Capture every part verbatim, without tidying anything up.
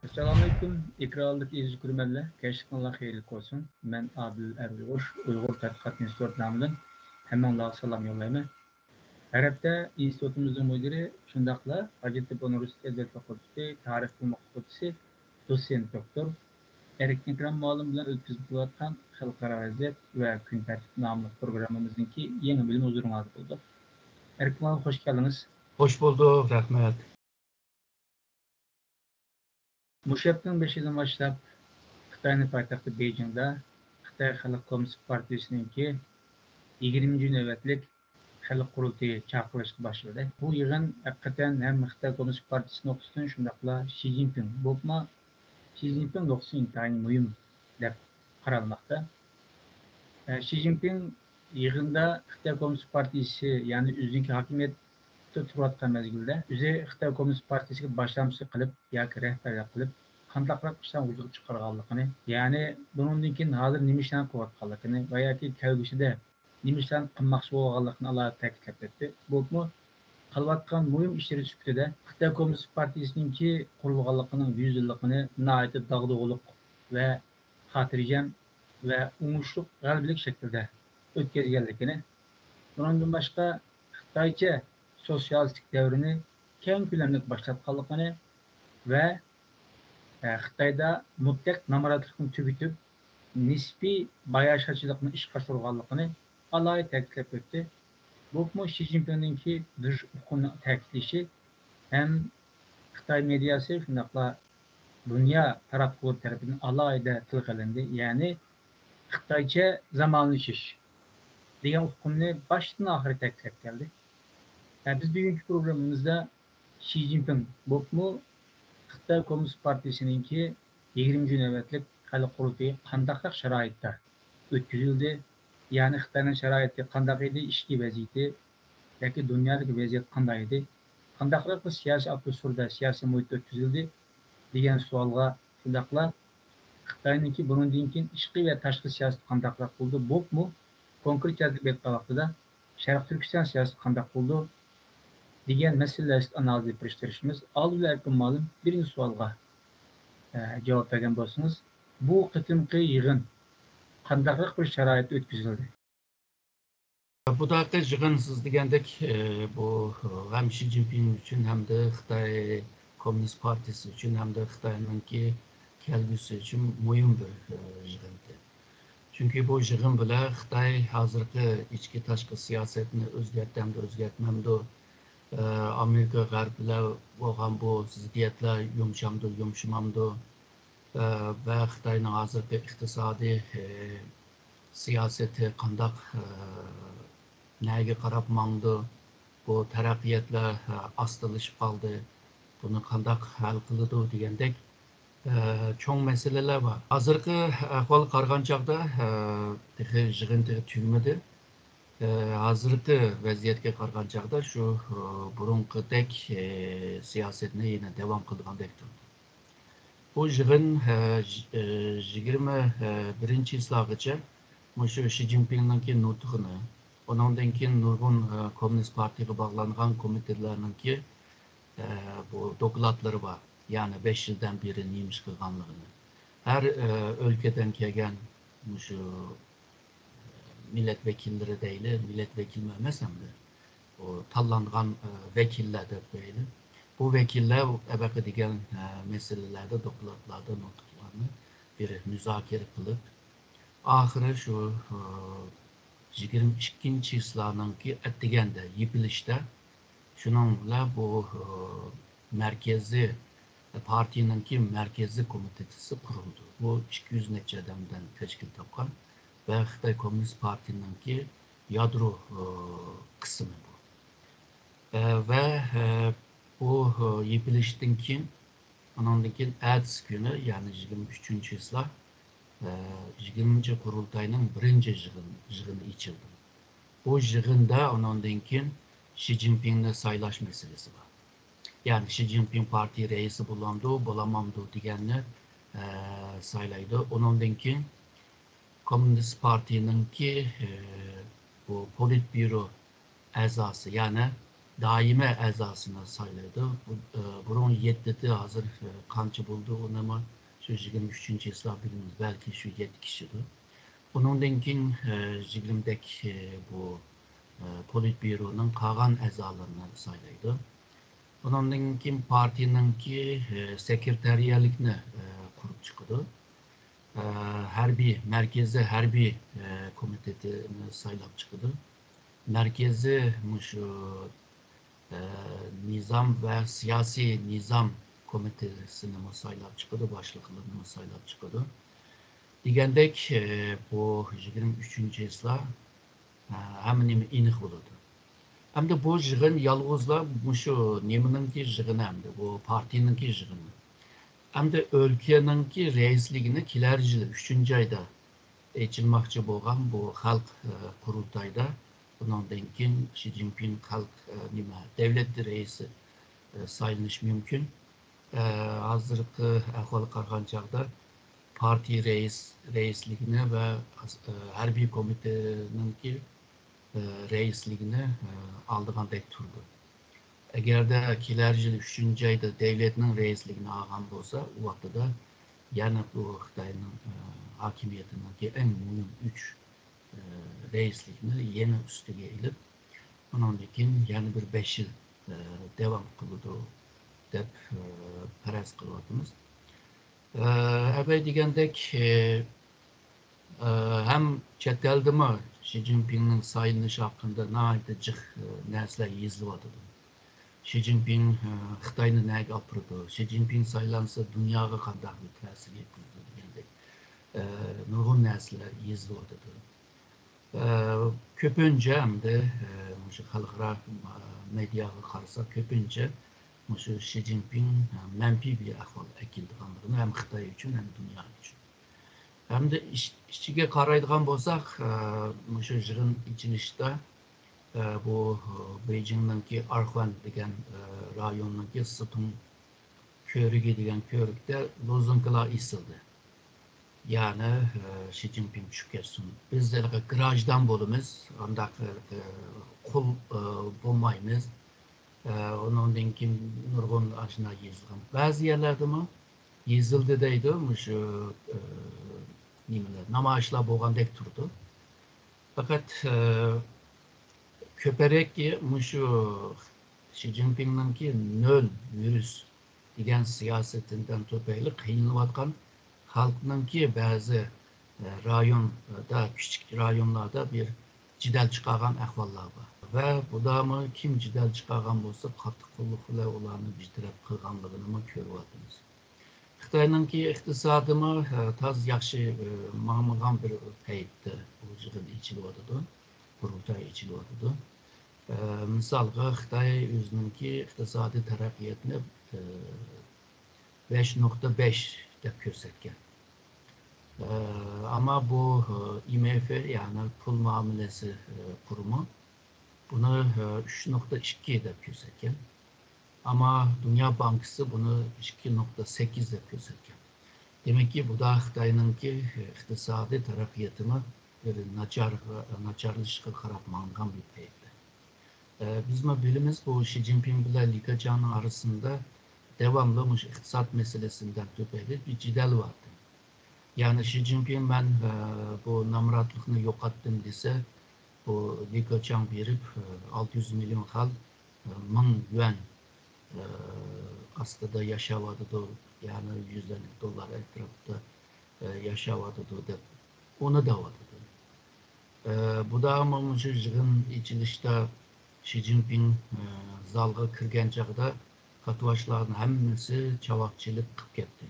ئەسسالامۇئەلەيكۇم، ئېكرانلىق ئەزىز كۆرۈرمەنلەر، كەچلىكىڭلار خەيرلىك بولسۇن. مەن ئادىل ئەر ئۇيغۇر، ئۇيغۇر تەتقىقات ئىنستىتۇتى نامىدىن ھەممىڭلارغا سالام يوللايمەن. ھەر ھەپتە ئىنستىتۇتىمىزنىڭ مۇدىرى، شۇنداقلا ھاجەتتېپە ئۇنىۋېرسىتېتى ئەدەبىيات فاكۇلتېتى تارىخ پەن فاكۇلتېتى دوتسېنت دوكتور ئەركىن ئىكرام مۇئەللىم بىلەن ئۆتكۈزۈپ كېلىۋاتقان خەلقئارا ۋەزىيەت ۋە كۈن تەرتىپى ناملىق پروگراممىمىزنىڭكى يېڭى بۆلۈمى ھۇزۇرۇڭلاردا بولدۇق. ئەركىن مۇئەللىم، خوش كەلدىڭىز. خوش بولدۇق، رەھمەت. مۇشۇ ھەپتىنىڭ بېشىدىن باشلاپ خىتاينىڭ پايتەختى بېيجىڭدا خىتاي خەلق كوممۇنىست پارتىيىسىنىڭكى يىگىرمىنچى نۆۋەتلىك خەلق قۇرۇلتىيى چاقىرىلىشقا باشلىدى. بۇ يىغىن ھەقىقەتەن ھەم خىتاي كوممۇنىست پارتىيىسى نۇقتىسىدىن، شۇنداقلا شى جىنپىڭ، بولۇپمۇ شى جىنپىڭ نۇقتىسى ئىنتايىن مۇھىم دەپ قارالماقتا. ئە، شى جىنپىڭ يىغىندا خىتاي كوممۇنىست پارتىيىسى، يەنى ئۆزىنىڭكى ھاكىمىيەتتە تۇرۇۋاتقان مەزگىلدە، ئۆزى خىتاي كوممۇنىست پارتىيىسىگە باشلامچىلىق قىلىپ ياكى رەھبەرلىك قىلىپ، قانداقراق ئىشلارنى ۋۇجۇدقا چىقارغانلىقىنى، يەنى بۇنىڭدىن كېيىن ھازىر نېمە ئىشلارنى قىلىۋاتقانلىقىنى ۋە ياكى كەلگۈسىدە نېمە ئىشلارنى قىلماقچى بولغانلىقىنى ئالاھىدە تەكىتلەپ ئۆتتى. بولۇپمۇ قىلىۋاتقان مۇھىم ئىشلىرى سۈپىتىدە خىتاي كوممۇنىست پارتىيىسىنىڭكى قۇرۇلغانلىقىنىڭ يۈز يىللىقىنى ناھايىتى داغدۇغىلىق ۋە خاتىرجەم ۋە ئوڭۇشلۇق، غەلىبىلىك شەكىلدە ئۆتكۈزگەنلىكىنى، بۇنىڭدىن باشقا خىتايچە سوتسىيالىستىك دەۋرىنى كەڭ كۆلەملىك باشلاتقانلىقىنى ۋە، ئە، خىتايدا مۇتلەق نامراتلىقنى تۈگىتىپ، نىسپىي باياشاتچىلىقنى ئىشقا ئاشۇرغانلىقىنى ئالاھىدە تەكىتلەپ ئۆتتى. بولۇپمۇ شى جىنپىڭنىڭكى بىر ئۇقۇمنى تەكىتلىشى ھەم خىتاي مېدىياسى، شۇنداقلا دۇنيا تاراتقۇلىرى تەرىپىدىن ئالاھىدە تىلغا ئېلىندى. يەنى خىتايچە زامانلىشىش دېگەن ئۇقۇمنى باشتىن ئاخىرى تەكىتلەپ كەلدى. ھە، بىز بۈگۈنكى پروگراممىمىزدا شى جىنپىڭ بولۇپمۇ خىتاي كوممۇنىست پارتىيىسىنىڭكى يىگىرمىنچى نۆۋەتلىك خەلق قۇرۇلتىيى قانداقراق شارائىتتا ئۆتكۈزۈلدى؟ يەنى خىتاينىڭ شارائىتى قانداق ئىدى؟ ئىچكى ۋەزىيىتى ياكى دۇنيادىكى ۋەزىيەت قانداق ئىدى؟ قانداقراق بىر سىياسىي ئاتموسفېردا، سىياسىي مۇھىتتا ئۆتكۈزۈلدى؟ دېگەن سوئالغا، شۇنداقلا خىتاينىڭكى بۇنىڭدىن كېيىن ئىچكى ۋە تاشقى سىياسىتى قانداقراق بولىدۇ؟ بولۇپمۇ كونكرېت جەھەتتە بېرىپ قالغان ۋاقتىدا شەرقىي تۈركىستان سىياسىتى قانداق بولىدۇ؟ دېگەن مەسىلىلەر ئۈستىدە ئانالىز ئېلىپ بېرىشقا تىرىشىمىز. ئالدى بىلەن ئەركىن مۇئەللىم، بىرىنچى سوئالغا، ئە، جاۋاب بەرگەن بولسىڭىز، بۇ قېتىمقى يىغىن قانداقراق بىر شارائىتتا ئۆتكۈزۈلدى؟ بۇ داقى يىغىن سىز دېگەندەك، ئە، بۇ ھەم شى جىنپىڭ ئۈچۈن، ھەمدە خىتاي كوممۇنىست پارتىيىسى ئۈچۈن، ھەمدە خىتاينىڭكى كەلگۈسى ئۈچۈن مۇھىم بىر، ئە، يىغىن ئىدى. چۈنكى بۇ يىغىن بىلەن خىتاي ھازىرقى ئىچكى تاشقى سىياسەتنى ئۆزگەرتەمدۇ، ئۆزگەرتمەمدۇ، ئە، ئامېرىكا غەرب بىلەن بولغان بۇ زىددىيەتلەر يۇمشامدۇ، يۇمشىمامدۇ، ئە، ۋە خىتاينىڭ ھازىرقى ئىقتىسادىي، ئە، سىياسىتى قانداق، ئە، نەگە قاراپ ماڭىدۇ، بۇ تەرەققىياتلار، ئە، ئاستىلىشىپ قالدى، بۇنى قانداق ھەل قىلىدۇ دېگەندەك، ئە، چوڭ مەسىلىلەر بار. ھازىرقى ئەھۋالغا قارىغان چاغدا، ئە، تېخى يىغىن تېخى تۈگىمىدى. ئە، ھازىرقى ۋەزىيەتكە قارىغان چاغدا شۇ، ئە، بۇرۇنقىدەك، ئە، سىياسەتنى يەنە داۋام قىلىدىغاندەك تۇرىدۇ. بۇ يىغىن، ئە، ژ-، ئە، يىگىرمە بىرىنچى چىسلاغىچە مۇشۇ شى جىنپىڭنىڭكى نۇتۇقىنى، ئۇنىڭدىن كېيىن نۇرغۇن، ئە، كوممۇنىست پارتىيىغا باغلانغان كومىتېتلارنىڭكى، ئە، بۇ دوكلاتلىرى بار. يەنى بەش يىلدىن بېرى نېمە ئىش قىلغانلىقىنى. ھەر، ئە، ئۆلكىدىن كەلگەن مۇشۇ مىللەت ۋەكىللىرى دەيلى، مىللەت ۋەكىلىمۇ ئەمەس ئەمدى. بۇ تاللانغان، ئە، ۋەكىللەر دەپ قويايلى. بۇ ۋەكىللەر ئەبەقە دېگەن، ئە، مەسىلىلەردە دوكلاتلاردا نۇتۇقلارنى بېرىپ مۇزاكىرە قىلىپ، ئاخىرى شۇ، ئە، يىگىرمە ئىككىنچى چىسلانىڭكى ئەتىگەندە يېپىلىشتا شۇنىڭ بىلەن بۇ، ئە، مەركىزىي، پارتىيىنىڭكى مەركىزىي كومىتېتى قۇرۇلدى. بۇ ئىككى يۈز نەچچە ئادەمدىن تەشكىل تاپقان ۋە خىتاي كوممۇنىست پارتىيىنىڭكى يادرو، ئە، قىسمى بۇ. ئە، ۋە، ئە، بۇ، ئە، يېپىلىشتىن كېيىن، ئۇنىڭدىن كېيىن ئەتىسى كۈنى، يەنى يىگىرمە ئۈچىنچى چىسلا، ئە، يىگىرمىنچى قۇرۇلتاينىڭ بىرىنچى يىغىن-، يىغىنى ئېچىلدى. بۇ يىغىندا ئۇنىڭدىن كېيىن شى جىنپىڭنى سايلاش مەسىلىسى بار. يەنى شى جىنپىڭ پارتىيە رەئىسى بولامدۇ، بولالمامدۇ دېگەننى، ئە، سايلايدۇ. ئۇنىڭدىن كېيىن كوممۇنىست پارتىيىنىڭكى، ئە، بۇ پولىتبيۇرو ئەزاسى، يەنى دائىمىي ئەزاسىنى سايلايدۇ. بۇ، ئە، بۇرۇن يەتتە ئىدى، ھازىر، ئە، قانچە بولدى، ئۇنىمۇ شۇ يىگىرمە ئۈچىنچى چىسلا بىلىمىز، بەلكى شۇ يەتتە كىشىدۇر. ئۇنىڭدىن كېيىن، ئە، يىگىرمىدەك، ئە، بۇ، ئە، پولىتبيۇرونىڭ قالغان ئەزالىرىنى سايلايدۇ. ئۇنىڭدىن كېيىن پارتىيىنىڭكى، ئە، سېكرېتارىيەلىكنى، ئە، قۇرۇپ چىقىدۇ. ئە، ھەربىي، مەركىزىي ھەربىي، ئە، كومىتېتىنى سايلاپ چىقىدۇ. مەركىزىي مۇشۇ، ئە، نىزام ۋە سىياسىي نىزام كومىتېتىنىمۇ سايلاپ چىقىدۇ، باشلىقلىرىنىمۇ سايلاپ چىقىدۇ. دېگەندەك، ئە، بۇ يىگىرمە ئۈچىنچى چىسلا، ئە، ھەممە نېمە ئېنىق بولىدۇ. ئەمدى بۇ يىغىن يالغۇزلا مۇشۇ نېمىنىڭكى يىغىنى ئەمدى، بۇ پارتىيىنىڭكى يىغىنى. ئەمدى ئۆلكىنىڭكى رەئىسلىكىنى كېلەر يىلى ئۈچىنچى ئايدا ئېچىلماقچى بولغان بۇ خەلق، ئە، قۇرۇلتايدا، بۇنىڭدىن كېيىن شى جىنپىڭ خەلق، ئە، نېمە، دەۋلەت رەئىسى، ئە، سايلىنىشى مۇمكىن. ئە، ھازىرقى ئەھۋالغا قارىغان چاغدا پارتىيە رەئىس، رەئىسلىكىنى ۋە، ئە، ھەربىي كومىتېتنىڭكى، ئە، رەئىسلىكىنى، ئە، ئالىدىغاندەك تۇرىدۇ. ئەگەردە كېلەر يىل ئۈچىنچى ئايدا دەۋلەتنىڭ رەئىسلىكىنى ئالغان بولسا، ئۇ ۋاقتىدا يەنە بۇ خىتاينىڭ، ئە، ھاكىمىيىتىنىڭكى ئەڭ مۇھىم ئۈچ، ئە، رەئىسلىكنى يەنە ئۈستىگە ئېلىپ، ئۇنىڭدىن كېيىن يەنە بىر بەش يىل، ئە، داۋام قىلىدۇ دەپ، ئە، پەرەز قىلىۋاتىمىز. ئە، ئەبەي دېگەندەك، ئە، ئە، ھەم چەت ئەلدىمۇ شى جىنپىڭنىڭ سايلىنىشى ھەققىدە ناھايىتى جىق، ئە، نەرسىلەر يېزىلىۋاتىدۇ. شى جىنپىڭ، ئە، خىتاينى نەگە ئاپىرىدۇ؟ شى جىنپىڭ سايلانسا دۇنياغا قانداق بىر تەسىر يەتكۈزىدۇ دېگەندەك، ئە، نۇرغۇن نەرسىلەر يېزىلىۋاتىدۇ. ئە، كۆپىنچە ئەمدى، ئە، مۇشۇ خەلقئارا، ئە، مېدىياغا قارىسا، كۆپىنچە مۇشۇ شى جىنپىڭ، ئە، مەنپىي بىر ئەھۋال ئەكېلىدىغانلىقىنى ھەم خىتاي ئۈچۈن، ھەم دۇنيا ئۈچۈن. ھەمدە ئىچ-، ئىچىگە قارايدىغان بولساق، ئە، مۇشۇ يىغىن ئېچىلىشتا، ئە، بۇ، ئە، بېيجىڭنىڭكى ئارخۇەن دېگەن، ئە، رايوننىڭكى سىتۇڭ كۆۋرۈكى دېگەن كۆۋرۈكتە لوزۇنكىلار ئېسىلدى. يەنى، ئە، شى جىنپىڭ چۈشۈپ كەتسۇن. بىز ھېلىقى گراژدان بولىمىز، ئانداق، ئە، قۇل، ئە، بولمايمىز. ئە، ئۇنىڭدىن كېيىن نۇرغۇن ئاشۇنداق يېزىلغان. بەزى يەرلەردىمۇ يېزىلدى دەيدۇ، مۇشۇ، ئە، نېمىلەر، نامايىشلار بولغاندەك تۇرىدۇ. پەقەت، ئە، كۆپرەك مۇشۇ شى جىنپىڭنىڭكى نۆل ۋىرۇس دېگەن سىياسىتىدىن تۈپەيلى قىينىلىۋاتقان خەلقنىڭكى بەزى، ئە، رايوندا، كىچىك رايونلاردا بىر جېدەل چىقارغان ئەھۋاللار بار. ۋە بۇدامۇ كىم جېدەل چىقارغان بولسا، قاتتىق قوللۇق بىلەن ئۇلارنى بىر تەرەپ قىلغانلىقىنىمۇ كۆرۈۋاتىمىز. خىتاينىڭكى ئىقتىسادىمۇ، ئە، تازا ياخشى، ئە، ماڭمىغان بىر پەيتتە بۇ يىغىن ئېچىلىۋاتىدۇ، قۇرۇلتاي ئېچىلىۋاتىدۇ. ئە، مىسالغا، خىتاي ئۆزىنىڭكى ئىقتىسادىي تەرەققىياتنى، ئە، بەش نۇقتا بەش دەپ كۆرسەتكەن. ئە، ئەمما بۇ، ئە، ئاي ئېم ئېف، يەنى پۇل مۇئامىلىسى، ئە، قۇرۇمى بۇنى، ئە، ئۈچ نۇقتا ئىككى دەپ كۆرسەتكەن. ئەمما دۇنيا بانكىسى بۇنى ئىككى نۇقتا سەككىز دەپ كۆرسەتكەن. دېمەككى، بۇدا خىتاينىڭكى ئىقتىسادىي تەرەققىياتىمۇ بىر ناچار، ناچارلىشىشقا قاراپ ماڭغان بىر پەيتتە. ئە، بىزمۇ بىلىمىز، بۇ شى جىنپىڭ بىلەن لى كېچياڭنىڭ ئارىسىندا داۋاملىق مۇشۇ ئىقتىساد مەسىلىسىدىن تۈپەيلى بىر جېدەل بار ئىدى. يەنى شى جىنپىڭ، مەن، ئە، بۇ نامراتلىقنى يوقاتتىم دېسە، بۇ لى كېچياڭ بېرىپ، ئە، ئالتە يۈز مىليون خەلق، ئە، مىڭ يۈەن، ئە، ئاستىدا ياشاۋاتىدۇ، يەنى يۈز ئەللىك دوللار ئەتراپىدا، ئە، ياشاۋاتىدۇ دەپ ئۇنى دەۋاتىدۇ. ئە، بۇدامۇ مۇشۇ يىغىن ئېچىلىشتا شى جىنپىڭ، ئە، زالغا كىرگەن چاغدا كاتۋاشلارنىڭ ھەممىسى چاۋاك چېلىپ قىپ كەتتى.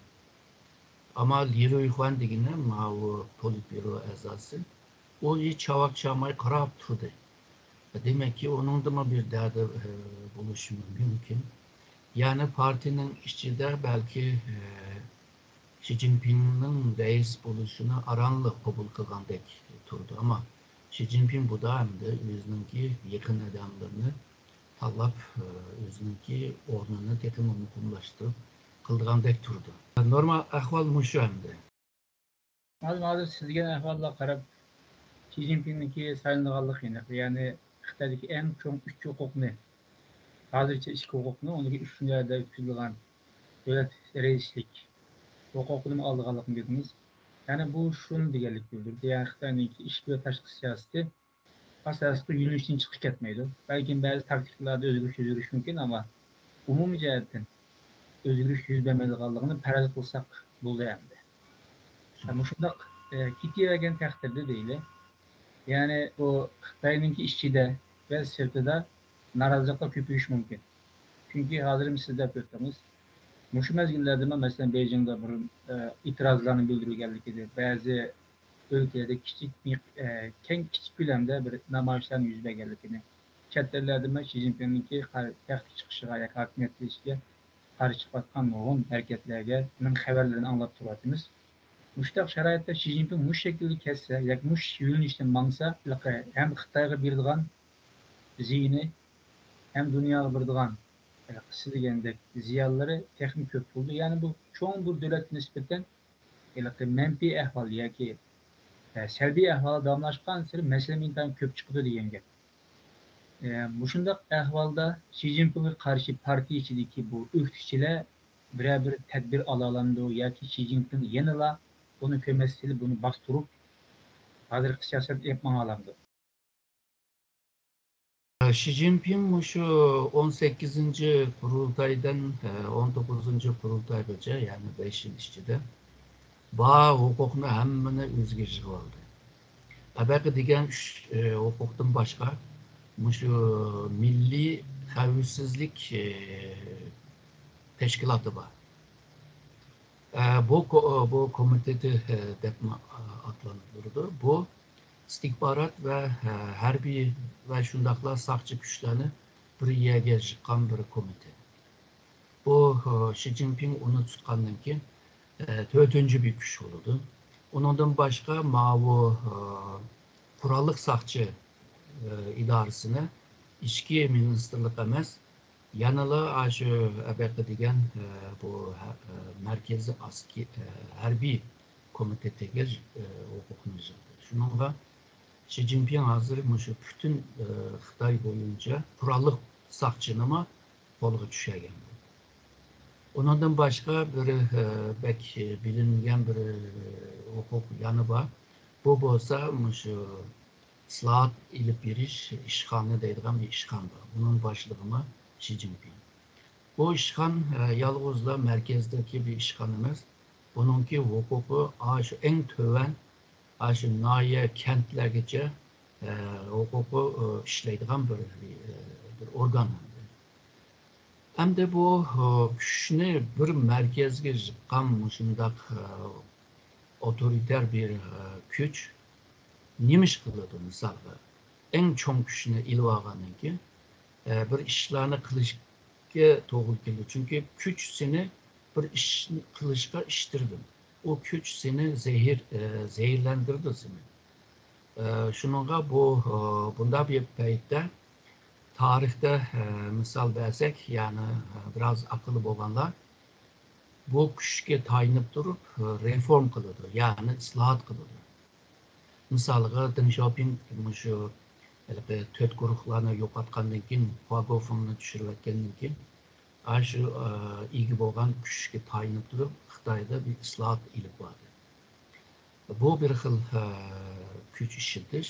ئەمما لى رۇيخۇەن دېگىنى ماۋۇ پولىتبيۇرو ئەزاسى، ئۇ ھېچ چاۋاك چالماي قاراپ تۇردى. دېمەككى، ئۇنىڭدىمۇ بىر دەردى، ئە، بولۇشى مۇمكىن. يەنى پارتىيىنىڭ ئىچىدە بەلكى، ئە، شى جىنپىڭنىڭ رەئىس بولۇشىنى ئارانلا قوبۇل قىلغاندەك تۇرىدۇ. ئەمما شى جىنپىڭ بۇدا ئەمدى ئۆزىنىڭكى يېقىن ئادەملىرىنى تاللاپ، ئۆزىنىڭكى ئورنىنى تېخىمۇ مۇقىملاشتۇرۇپ قىلىدىغاندەك تۇرىدۇ. نورمال ئەھۋال مۇشۇ ئەمدى. مانا ھازىر سىز دېگەن ئەھۋالغا قاراپ، شى جىنپىڭنىڭكى سايلىنىدىغانلىقى ئېنىق. يەنى خىتايدىكى ئەڭ چوڭ ئۈچ ھوقۇقنى ھازىرچە ئىچكى ھوقۇقنى ئۇنىڭ ئۈچىنچى ئايدا ئۆتكۈزۈلگەن دۆلەت رەئىسلىك ھوقۇقىنىمۇ ئالدىغانلىقىنى كۆردىڭىز. يەنى بۇ شۇنى دېگەنلىك بىلدۈرىدۇ. يەنى خىتاينىڭكى ئىچكى ۋە تاشقى سىياسىتى ئاساسلىق يۆنىلىشتىن چىقىپ كەتمەيدۇ. بەلكىم بەزى تاكتىكىلاردا ئۆزگىرىش يۈز بېرىشى مۇمكىن، ئەمما ئومۇمىي جەھەتتىن ئۆزگىرىش يۈز بەرمەيدىغانلىقىنى پەرەز قىلساق بولىدۇ ئەمدى. مۇشۇنداق، ئە، كېتىۋەرگەن تەقدىردە دەيلى، يەنى بۇ خىتاينىڭكى ئىچىدە ۋە سىرتىدا نارازىلىقلار كۆپىيىشى مۇمكىن. چۈنكى ھازىر سىز دەپ ئۆتتىڭىز، مۇشۇ مەزگىللەردىمۇ، مەسىلەن، بېيجىڭدا بىر، ئە، ئېتىرازلارنىڭ بىلدۈرۈلگەنلىكىدە، بەزى ئۆلكىلەردە كىچىك، ئە، كەڭ، كىچىك كۆلەمدە بىر نامايىشلارنىڭ يۈز بەرگەنلىكىنى، چەت ئەللەردىمۇ شى جىنپىڭنىڭكى قا-، تەختكە چىقىشىغا ياكى ھاكىمىيەتكە كېلىشىگە قارشى چىقىۋاتقان نۇرغۇن ھەرىكەتلەرگە ئۇنىڭ خەۋەرلىرىنى ئاڭلاپ تۇرۇۋاتىمىز. مۇشۇنداق شارائىتتا شى جىنپىڭ مۇشۇ شەكىلدە كەتسە ياكى مۇشۇ يۆنىلىشتە ماڭسا، ھېلىقى ھەم خىتايغا بېرىدىغان زىيىنى، ھەم دۇنياغا بېرىدىغان ھېلىقى سىز دېگەندەك زىيانلىرى تېخىمۇ كۆپ بولىدۇ. يەنى بۇ چوڭ بىر دۆلەتكە نىسبەتەن ھېلىقى مەنپىي ئەھۋال ياكى، ئە، سەلبىي ئەھۋال داۋاملاشقانسېرى مەسىلە ئىنتايىن كۆپ چىقىدۇ دېگەن گەپ. ئە، مۇشۇنداق ئەھۋالدا شى جىنپىڭغا قارشى پارتىيە ئىچىدىكى بۇ ئۆكتىچىلەر بىرەر بىر تەدبىر ئالالامدۇ ياكى شى جىنپىڭ يەنىلا ئۇنى كۆرمەس سېلىپ، بۇنى باستۇرۇپ، ھازىرقى سىياسەتنى ئېلىپ ماڭالامدۇ؟ شى جىنپىڭ مۇشۇ ئون سەككىزىنچى قۇرۇلتايدىن، ئە، ئون توققۇزىنچى قۇرۇلتايغىچە، يەنى بەش يىل ئىچىدە بار ھوقۇقنى ھەممىنى ئۆزىگە يىغىۋالدى. ئەبەقى دېگەن ئۈچ، ئە، ھوقۇقتىن باشقا مۇشۇ مىللىي خەۋپسىزلىك، ئە، تەشكىلاتى بار. ئە، بۇ كو-، بۇ كومىتېتى، ئە، دەپمۇ، ئە، ئاتلاندۇرىدۇ. بۇ ئىستىخبارات ۋە، ئە، ھەربىي ۋە شۇنداقلا ساقچى كۈچلەرنى بىر يەرگە يىغقان بىر كومىتېت. بۇ، ئە، شى جىنپىڭ ئۇنى تۇتقاندىن كېيىن، ئە، تۆتىنچى بىر كۈچ بولىدۇ. ئۇنىڭدىن باشقا ماۋۇ، ئە، قوراللىق ساقچى، ئە، ئىدارىسىنى ئىچكى مىنىستىرلىق ئەمەس، يەنىلا ئاشۇ ئەبەقە دېگەن، ئە، بۇ ھە-، ئە، مەركىزىي ئاسكى-، ئە، ھەربىي كومىتېتىگە، ئە، ھوقۇقنى يىغدى. شۇنىڭغا شى جىنپىڭ ھازىر مۇشۇ پۈتۈن، ئە، خىتاي بويىچە قوراللىق ساقچىنىمۇ قولغا چۈشۈرگەن. ئۇنىڭدىن باشقا بىر، ئە، بەك بىلىنمىگەن بىر، ئە، ھوقۇق يەنە بار. بۇ بولسا مۇشۇ ئىسلاھات ئېلىپ بېرىش ئىشخانا دەيدىغان بىر ئىشخانا بار. بۇنىڭ باشلىقىمۇ شى جىنپىڭ. بۇ ئىشخان، ئە، يالغۇزلا مەركەزدىكى بىر ئىشخان ئەمەس. بۇنىڭكى ھوقۇقى ئاشۇ ئەڭ تۆۋەن، ئاشۇ ناھىيە، كەنتلەرگىچە، ئە، ھوقۇقى، ئە، ئىشلەيدىغان بىر، ئە، بىر ئورگان. ئەمدى بۇ، ئە، كۈچنى بىر مەركەزگە يىغقان مۇشۇنداق، ئە، ئوتورىتەر بىر، ئە، كۈچ نېمە ئىش قىلىدۇ؟ مىسالغا، ئەڭ چوڭ كۈچنى ئېلىۋالغاندىن كېيىن، ئە، بىر ئىشلارنى قىلىشقا توغرا كېلىدۇ. چۈنكى كۈچ سېنى بىر ئىشنى قىلىشقا ئىتتىرىدۇ. ئۇ كۈچ سېنى زەھىر-، ئە، زەھەرلەندۈرىدۇ سېنى. ئە، شۇنىڭغا بۇ، ئە، بۇنداق بىر پەيتتە تارىختا، ئە، مىسال بەرسەك، يەنى، ئە، بىراز ئەقىلى بولغانلار بۇ كۈچكە تايىنىپ تۇرۇپ، ئە، رېفورم قىلىدۇ، يەنى ئىسلاھات قىلىدۇ. مىسالغا، دېڭ شياۋپىڭ مۇشۇ ھېلىقى تۆت گۇرۇھلارنى يوقاتقاندىن كېيىن، خۇاگوفېڭنى چۈشۈرۈۋەتكەندىن كېيىن، ئاشۇ، ئە، ئىگە بولغان كۈچكە تايىنىپ تۇرۇپ، خىتايدا بىر ئىسلاھات ئېلىپ باردى. بۇ بىر خىل، ئە، كۈچ ئىشلىتىش.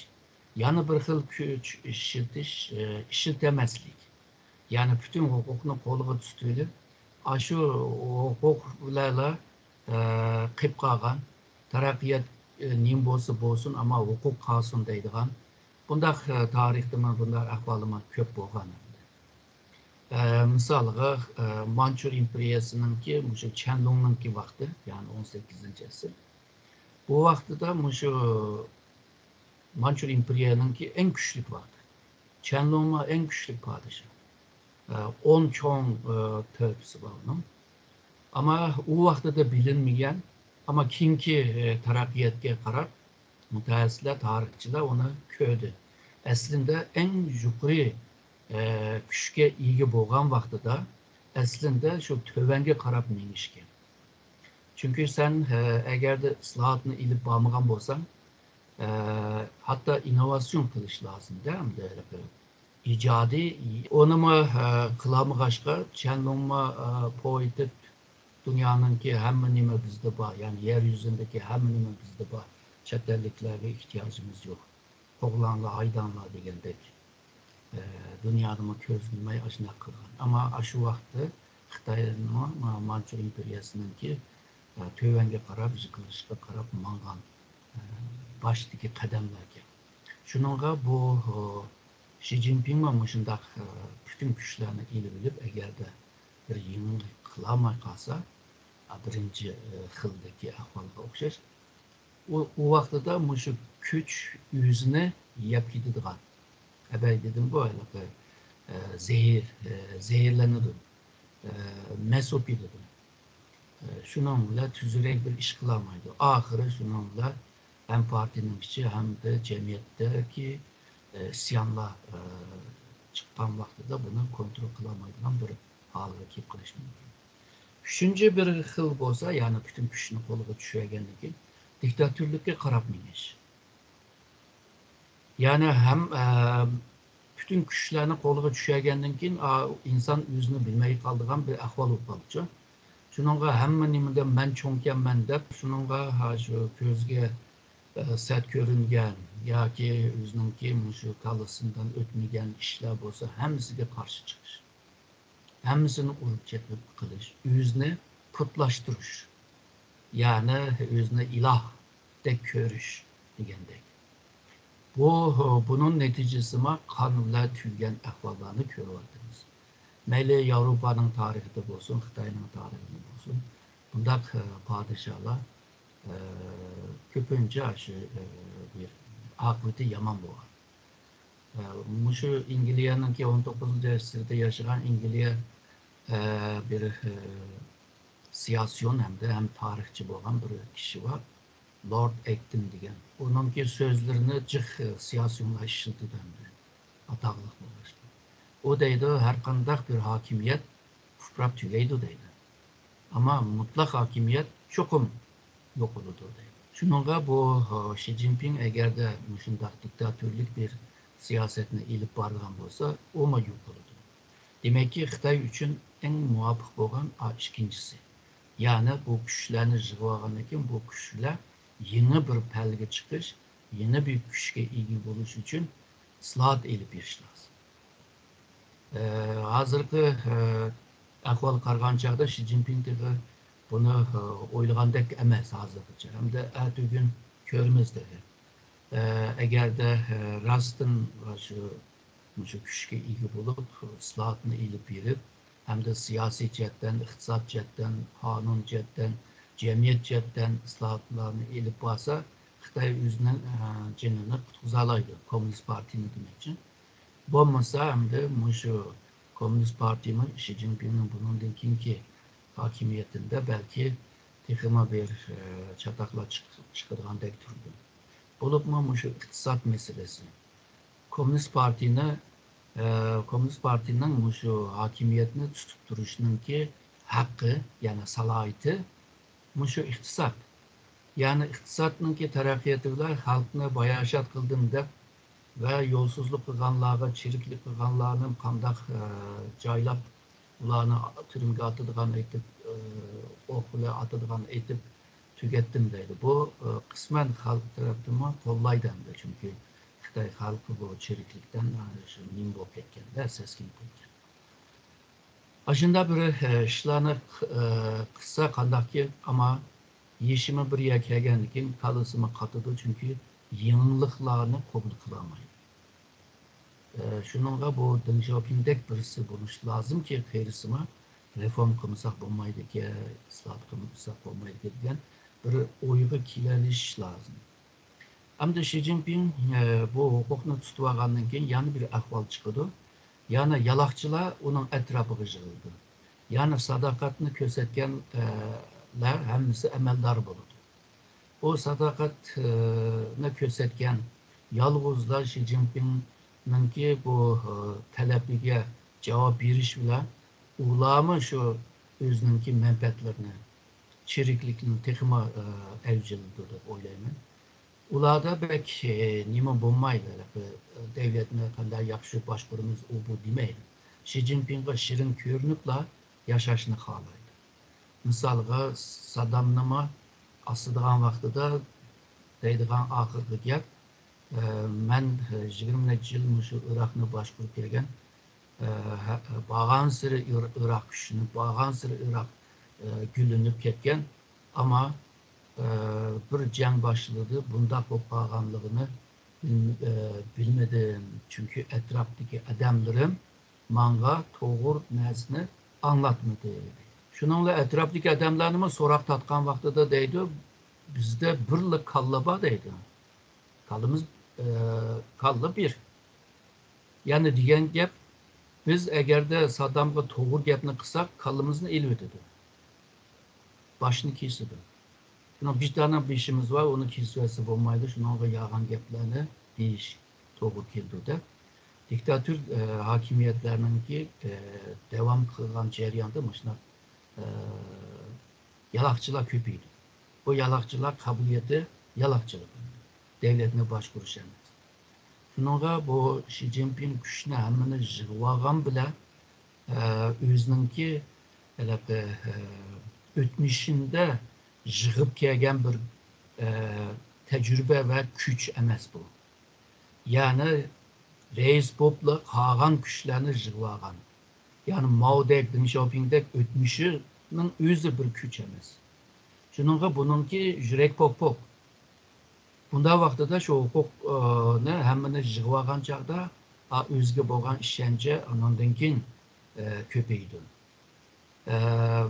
يەنە بىر خىل كۈچ ئىشلىتىش، ئە، ئىشلىتەلمەسلىك. يەنى پۈتۈن ھوقۇقنى قولىغا تۇتۇۋېلىپ، ئاشۇ ھوقۇق بىلەنلا، ئە، قېلىپ قالغان، تەرەققىيات، ئە، نېمە بولسا بولسۇن، ئەمما ھوقۇق قالسۇن دەيدىغان، بۇنداق، ئە، تارىختىمۇ بۇنداق ئەھۋالىمۇ كۆپ بولغان. ئە، مىسالغا، ئە، مانچۇر ئىمپېرىيەسىنىڭكى، مۇشۇ چيەنلۇڭنىڭكى ۋاقتى، يەنى ئون سەككىزىنچى ئەسىر. بۇ ۋاقتىدا مۇشۇ مانچۇر ئىمپېرىيەنىڭكى ئەڭ كۈچلۈك ۋاقتى. چيەنلۇڭمۇ ئەڭ كۈچلۈك پادىشاھ. ئە، ئون چوڭ، ئە، تۆپىسى بار ئۇنىڭ. ئەمما ئۇ ۋاقتىدا بىلىنمىگەن، ئەمما كېيىنكى، ئە، تەرەققىياتقا قاراپ مۇتەخەسسىسلەر، تارىخچىلار ئۇنى كۆردى. ئەسلىندە ئەڭ يۇقىرى، ئە، كۈچكە ئىگە بولغان ۋاقتىدا ئەسلىندە شۇ تۆۋەنگە قاراپ مېڭىشكەن. چۈنكى سەن، ئە، ئەگەردە ئىسلاھاتنى ئېلىپ بارمىغان بولساڭ، ئە، ھەتتا ئىننوۋاتسىيون قىلىش لازىم-دە، ئەمدى ھېلىقى ئىجادى، ئۇنىمۇ، ئە، قىلالمىغاچقا، چيەنلۇڭمۇ، ئە، پو ئېتىپ، دۇنيانىڭكى ھەممە نېمە بىزدە بار، يەنى يەر يۈزىدىكى ھەممە نېمە بىزدە بار، چەت ئەللىكلەرگە ئېھتىياجىمىز يوق، قوغلاڭلار، ھايداڭلار دېگەندەك، ئە، دۇنيادىمۇ كۆرسىتمەي ئاشۇنداق قىلغان. ئەمما ئاشۇ ۋاقىتتا خىتاينىڭ، مانچۇ ئىمپېرىيەسىنىڭكى، ئە، تۆۋەنگە قاراپ، يىقىلىشقا قاراپ ماڭغان، ئە، باشتىكى قەدەملەركەن. شۇنىڭغا بۇ، ئۇ، شى جىنپىڭمۇ مۇشۇنداق، ئە، پۈتۈن كۈچلەرنى ئېلىۋېلىپ، ئەگەردە بىر يېڭىلىق قىلالماي قالسا، ئە، بىرىنچى، ئە، خىلدىكى ئەھۋالغا ئوخشاش، ئۇ، ئۇ ۋاقتىدا مۇشۇ كۈچ ئۆزىنى يەپ كېتىدىغان. ئەبەي دېدىمغۇ، ھېلىقى، ئە، زەھەر، ئە، زەھەرلىنىدۇ، ئە، مەست بولۇپ كېتىدۇ. ئە، شۇنىڭ بىلەن تۈزۈكرەك بىر ئىش قىلالمايدۇ. ئاخىرى شۇنىڭ بىلەن ھەم پارتىيىنىڭ ئىچى، ھەمدە جەمئىيەتتىكى، ئە، ئىسيانلار، ئە، چىققان ۋاقتىدا بۇنى كونترول قىلالمايدىغان بىر ھالغا كېلىپ قېلىشى مۇمكىن. ئۈچىنچى بىر خىل بولسا، يەنى پۈتۈن كۈچنى قولىغا چۈشۈرگەندىن كېيىن دىكتاتورلۇققا قاراپ مېڭىش. يەنى ھەم، ئە، پۈتۈن كۈچلەرنى قولىغا چۈشۈرگەندىن كېيىن، ئا، ئىنسان ئۆزىنى بىلمەي قالىدىغان بىر ئەھۋال بولۇپ قالىدۇ. شۇنىڭغا ھەممە نېمىدە مەن چوڭكەنمەن دەپ، شۇنىڭغا ھا، شۇ كۆزگە، ئە، سەت كۆرۈنگەن ياكى ئۆزىنىڭكى مۇشۇ كاللىسىدىن ئۆتمىگەن ئىشلار بولسا، ھەممىسىگە قارشى چىقىش. ھەممىسىنى ئۇرۇپ چېقىپ قىلىش، ئۆزىنى پۇتلاشتۇرۇش، يەنى ئۆزىنى ئىلاھتەك كۆرۈش دېگەندەك. بۇ، بۇنىڭ نەتىجىسىما قان بىلەن تۈگىگەن ئەھۋاللارنى كۆرۈۋاتىمىز. مەيلى ياۋروپانىڭ تارىخىدا بولسۇن، خىتاينىڭ تارىخىدا بولسۇن، بۇنداق، ئە، پادىشاھلار، ئە، كۆپىنچە شۇ، ئە، بىر ئاقىۋىتى يامان بولغان. ئە، مۇشۇ ئەنگلىيەنىڭكى ئون توققۇزىنچى ئەسىردە ياشىغان ئەنگلىيە، ئە، بىر، ئە، سىياسىيون ھەمدە ھەم تارىخچى بولغان بىر كىشى بار. لورد ئەكتىن دېگەن. ئۇنىڭكى سۆزلىرىنى جىق، ئە، سىياسىيونلار ئىشلىتىدۇ ھەمدە ئاتاقلىق بولغاچقا. ئۇ دەيدۇ، ھەرقانداق بىر ھاكىمىيەت ئۇپراپ تۈگەيدۇ دەيدۇ. ئەمما مۇتلەق ھاكىمىيەت چوقۇم يوقىلىدۇ دەيدۇ. شۇنىڭغا بۇ، شى جىنپىڭ ئەگەردە مۇشۇنداق دىكتاتورلۇق بىر سىياسەتنى ئېلىپ بارىدىغان بولسا، ئۇمۇ يوقىلىدۇ. دېمەككى، خىتاي ئۈچۈن ئەڭ مۇۋاپىق بولغان ئا، ئىككىنچىسى. يەنى بۇ كۈچلەرنى يىغىۋالغاندىن كېيىن بۇ كۈچلەر يېڭى بىر پەلگە چىقىش، يېڭى بىر كۈچكە ئىگە بولۇش ئۈچۈن ئىسلاھات ئېلىپ بېرىش لازىم. ئە، ھازىرقى، ئە، ئەھۋالغا قارىغان چاغدا شى جىنپىڭ تېخى بۇنى، ئە، ئويلىغاندەك ئەمەس ھازىرغىچە. ھەمدە ئەتىگۈن كۆرىمىز تېخى. ئە، ئەگەردە، ئە، راستتىن شۇ، مۇشۇ كۈچكە ئىگە بولۇپ، ئىسلاھاتنى ئېلىپ بېرىپ، ھەمدە سىياسىي جەھەتتىن، ئىقتىساد جەھەتتىن، قانۇن جەھەتتىن، جەمئىيەت جەھەتتىن ئىسلاھاتلارنى ئېلىپ بارسا، خىتاي ئۆزىنىڭ، ئە، جېنىنى قۇتقۇزالايدۇ، كوممۇنىست پارتىيىنى دېمەكچى. بولمىسا، ئەمدى مۇشۇ كوممۇنىست پارتىيىمۇ شى جىنپىڭنىڭ بۇنىڭدىن كېيىنكى ھاكىمىيىتىدە بەلكى تېخىمۇ بىر، ئە، چاتاقلار چىق-، چىقىدىغاندەك تۇرىدۇ. بولۇپمۇ مۇشۇ ئىقتىساد مەسىلىسى. كوممۇنىست پارتىيىنى، ئە، كوممۇنىست پارتىيىنىڭ مۇشۇ ھاكىمىيەتنى تۇتۇپ تۇرۇشنىڭكى ھەققى، يەنى سالاھىيىتى مۇشۇ ئىقتىساد. يەنى ئىقتىسادنىڭكى تەرەققىياتى بىلەن خەلقنى باياشات قىلدىم دەپ ۋە يولسىزلىق قىلغانلارغا، چىرىكلىك قىلغانلارنى قانداق، ئە، جايلاپ، ئۇلارنى تۈرمىگە ئاتىدىغان ئېتىپ، ئە، ئوق بىلەن ئاتىدىغان ئېتىپ تۈگەتتىم دەيدۇ. بۇ، ئە، قىسمەن خەلق تەرەپتىنمۇ قوللايدۇ ئەمدى، چۈنكى خىتاي خەلقى بۇ چىرىكلىكتىن، ئە، شۇ نېمە بولۇپ كەتكەندە، سەسكىنىپ كەتكەن. ئاشۇنداق بىر، ئە، ئىشلارنى، ئە، قىلسا قانداقكى، ئەمما يېشىمۇ بىر يەرگە كەلگەندىن كېيىن كاللىسىمۇ قاتىدۇ، چۈنكى يېڭىلىقلارنى قوبۇل قىلالمايدۇ. ئە، شۇنىڭغا بۇ دېڭ شياۋپىڭدەك بىرسى بولۇشى لازىمكى، قېرىسىمۇ رېفورم قىلمىساق بولمايدىكەن، ئىسلاھات قىلمىساق بولمايدىكەن دېگەن بىر ئويغا كېلەلىشىش لازىم. ئەمدى شى جىنپىڭ، ئە، بۇ ھوقۇقنى تۇتۇۋالغاندىن كېيىن يەنە بىر ئەھۋال چىقىدۇ. يەنى يالاقچىلار ئۇنىڭ ئەتراپىغا يىغىلىدۇ. يەنى ساداقەتنى كۆرسەتكەن، ئە، لەر ھەممىسى ئەمەلدار بولىدۇ. بۇ ساداقەت، ئە، نى كۆرسەتكەن يالغۇزلا شى جىنپىڭنىڭكى بۇ، ئە، تەلىپىگە جاۋاب بېرىش بىلەن ئۇلارمۇ شۇ ئۆزىنىڭكى مەنپەئەتلىرىنى، چىرىكلىكنى تېخىمۇ، ئە، ئەۋجىلىدۇ دەپ ئويلايمەن. ئۇلاردا بەك، ئە، نېمە بولمايدۇ، ھېلىقى دەۋلەتنى قانداق ياخشى باشقۇرىمىز، ئۇ بۇ دېمەيدۇ. شى جىنپىڭغا شېرىن كۆرۈنۈپلا ياشاشنى خالايدۇ. مىسالغا، سادامنىمۇ ئاسىدىغان ۋاقتىدا دەيدىغان ئاخىرقى گەپ، ئە، مەن، ئە، يىگىرمە نەچچە يىل مۇشۇ ئىراقنى باشقۇرۇپ كەلگەن، ئە، ھە-، بارغانسېرى ئىر-، ئىراق كۈچلىنىپ، بارغانسېرى ئىراق، ئە، گۈللىنىپ كەتكەن. ئەمما، ئە، بىر جەڭ باشلىدى، بۇنداق بولۇپ قالغانلىقىنى بىل-، ئە، بىلمىدىم. چۈنكى ئەتراپتىكى ئادەملىرىم ماڭا توغرا نەرسىنى ئاڭلاتمىدى. شۇنىڭ بىلەن ئەتراپتىكى ئادەملەرنىمۇ سوراق تارتقان ۋاقتىدا دەيدۇ، بىزدە بىرلا كاللا بار دەيدۇ. كاللىمىز، ئە، كاللا بىر. يەنە دېگەن گەپ، بىز ئەگەردە سادامغا توغرا گەپنى قىلساق، كاللىمىزنى ئېلىۋېتىدۇ. باشنى كېسىدۇ. شۇنىڭ بىر دانە بېشىمىز بار، ئۇنى كېسىۋەتسە بولمايدۇ، شۇنىڭغا يالغان گەپلەرنى دېيىش توغرا كېلىدۇ دەپ، دىكتاتور، ئە، ھاكىمىيەتلەرنىڭكى، ئە، داۋام قىلغان جەريانىدا مۇشۇنداق، ئە، يالاقچىلار كۆپىيىدۇ. بۇ يالاقچىلار قابىلىيىتى يالاقچىلىق، دەۋلەتنى باشقۇرۇش ئەمەس. شۇنىڭغا بۇ شى جىنپىڭ كۈچنى ھەممىنى يىغىۋالغان بىلەن، ئە، ئۆزىنىڭكى ھېلىقى، ئە، ئۆتمۈشىندە يىغىپ كەلگەن بىر، ئە، تەجرىبە ۋە كۈچ ئەمەس بۇ. يەنى رەئىس بوپلا قالغان كۈچلەرنى يىغىۋالغان. يەنى ماودەك، دېڭ شياۋپىڭدەك ئۆتمۈشىنىڭ ئۆزى بىر كۈچ ئەمەس. شۇنىڭغا بۇنىڭكى يۈرەك پوك-پوك. بۇنداق ۋاقتىدا شۇ ھوقۇقنى ھەممىنى يىغىۋالغان چاغدا، ئا، ئۆزىگە بولغان ئىشەنچى ئانىڭدىن كېيىن، ئە، كۆپىيىدۇ. ئە،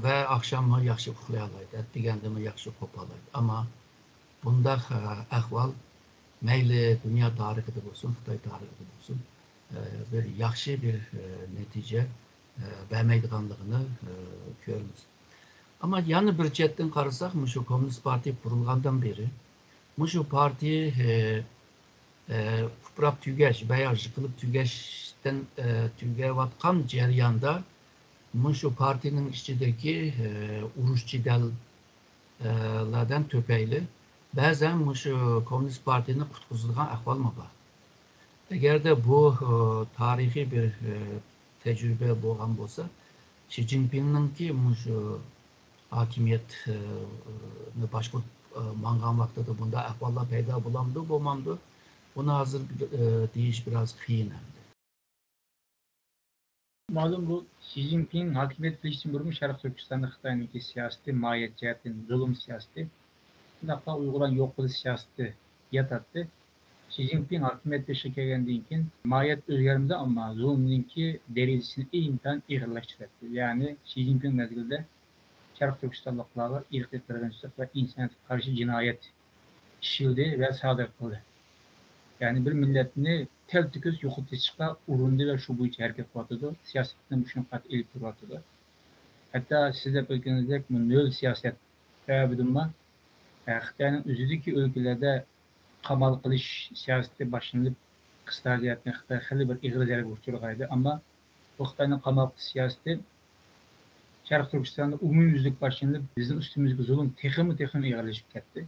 ۋە ئاخشاممۇ ياخشى ئۇخلىيالايدۇ، ئەتىگەندىمۇ ياخشى قوپالايدۇ. ئەمما بۇنداق، ئە، ئەھۋال مەيلى دۇنيا تارىخىدا بولسۇن، خىتاي تارىخىدا بولسۇن، ئە، بىر ياخشى بىر، ئە، نەتىجە، ئە، بەرمەيدىغانلىقىنى، ئە، كۆرىمىز. ئەمما يەنە بىر چەتتىن قارىساق، مۇشۇ كوممۇنىست پارتىيە قۇرۇلغاندىن بېرى مۇشۇ پارتىيە، ئە، ئە، ئۇپراپ تۈگەش ۋە يا يىقىلىپ تۈگەشتىن، ئە، تۈگەۋاتقان جەرياندا مۇشۇ پارتىيىنىڭ ئىچىدىكى، ئە، ئۇرۇش جېدەل، ئە، لەردىن تۈپەيلى بەزەن مۇشۇ كوممۇنىست پارتىيىنى قۇتقۇزىدىغان ئەھۋالمۇ بار. ئەگەردە بۇ، ئە، تارىخىي بىر، ئە، تەجرىبە بولغان بولسا، شى جىنپىڭنىڭكى مۇشۇ ھاكىمىيەت، ئە، نى باشقۇرۇپ، ئە، ماڭغان ۋاقتىدا بۇنداق ئەھۋاللار پەيدا بولامدۇ، بولمامدۇ؟ بۇنى ھازىر، ئە، دېيىش بىراز قىيىن ئەمدى. مەلۇم، بۇ شى جىنپىڭ ھاكىمىيەت قىلىشتىن بۇرۇن شەرقىي تۈركىستاندا خىتاينىڭكى سىياسىتى، ماھىيەت جەھەتتىن زۇلۇم سىياسىتى، شۇنداقلا ئۇيغۇرلارنى يوق قىلىش سىياسىتى ياتاتتى. شى جىنپىڭ ھاكىمىيەت بېشىغا كەلگەندىن كېيىن ماھىيەت ئۆزگەرمىدى، ئەمما زۇلۇمنىڭكى دەرىجىسىنى ئىنتايىن ئېغىرلاشتۇرۇۋەتتى. يەنى شى جىنپىڭ مەزگىلىدە شەرقىي تۈركىستانلىقلارغا ئىرقىي قىرغىنچىلىق ۋە ئىنسانىيەتكە قارشى جىنايەت ئىشلىدى ۋە سادىر قىلدى. يەنى بىر مىللەتنى تەلتۆكۈس يوقىتىشقا ئۇرۇندى ۋە شۇ بويىچە ھەرىكەت قىلىۋاتىدۇ. سىياسىتىنى مۇشۇنى قاتتىق ئېلىپ بېرىۋاتىدۇ. ھەتتا سىز دەپ ئۆتكىنىڭىزدەك، بۇ نۆل سىياسەت سەۋەبىدىنمۇ، ئە، خىتاينىڭ ئۆزىدىكى ئۆلكىلەردە قامال قىلىش سىياسىتى باشلىنىپ، ئىقتىسادىياتنى خىتاي خېلى بىر ئېغىر زەربىگە ئۇچرىغانىدى. ئەمما بۇ خىتاينىڭ قامال قىلىش سىياسىتى شەرقىي تۈركىستاندا ئومۇميۈزلۈك باشلىنىپ، بىزنىڭ ئۈستىمىزگە زۇلۇم تېخىمۇ، تېخىمۇ ئېغىرلىشىپ كەتتى.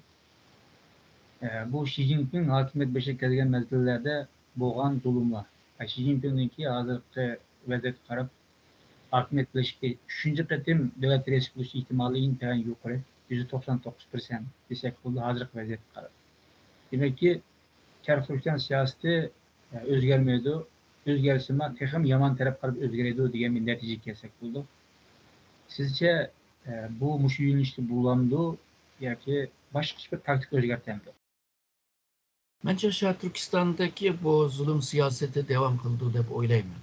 ئە، بۇ شى جىنپىڭ ھاكىمىيەت بېشىغا كەلگەن مەزگىللەردە بولغان زۇلۇملار. ئە، شى جىنپىڭنىڭكى ھازىرقى ۋەزىيەتكە قاراپ، ھاكىمىيەت قىلىشتىكى ئۈچىنچى قېتىم دۆلەت رەئىسى بولۇش ئېھتىمالى ئىنتايىن يۇقىرى، يۈزدە توقسان توققۇز پىرسەنت دېسەك بولىدۇ، ھازىرقى ۋەزىيەتكە قاراپ. دېمەككى، شەرقىي تۈركىستان سىياسىتى، ئە، ئۆزگەرمەيدۇ، ئۆزگەرسىمۇ تېخىمۇ يامان تەرەپكە قاراپ ئۆزگىرىدۇ دېگەن بىر نەتىجىگە كەلسەك بولىدۇ. سىزچە، ئە، بۇ مۇشۇ يۆنىلىشتە بولامدۇ ياكى باشقىچە بىر تاكتىكا ئۆزگەرتەمدۇ؟ مەنچە شەرقىي تۈركىستاندىكى بۇ زۇلۇم سىياسىتى داۋام قىلىدۇ دەپ ئويلايمەن.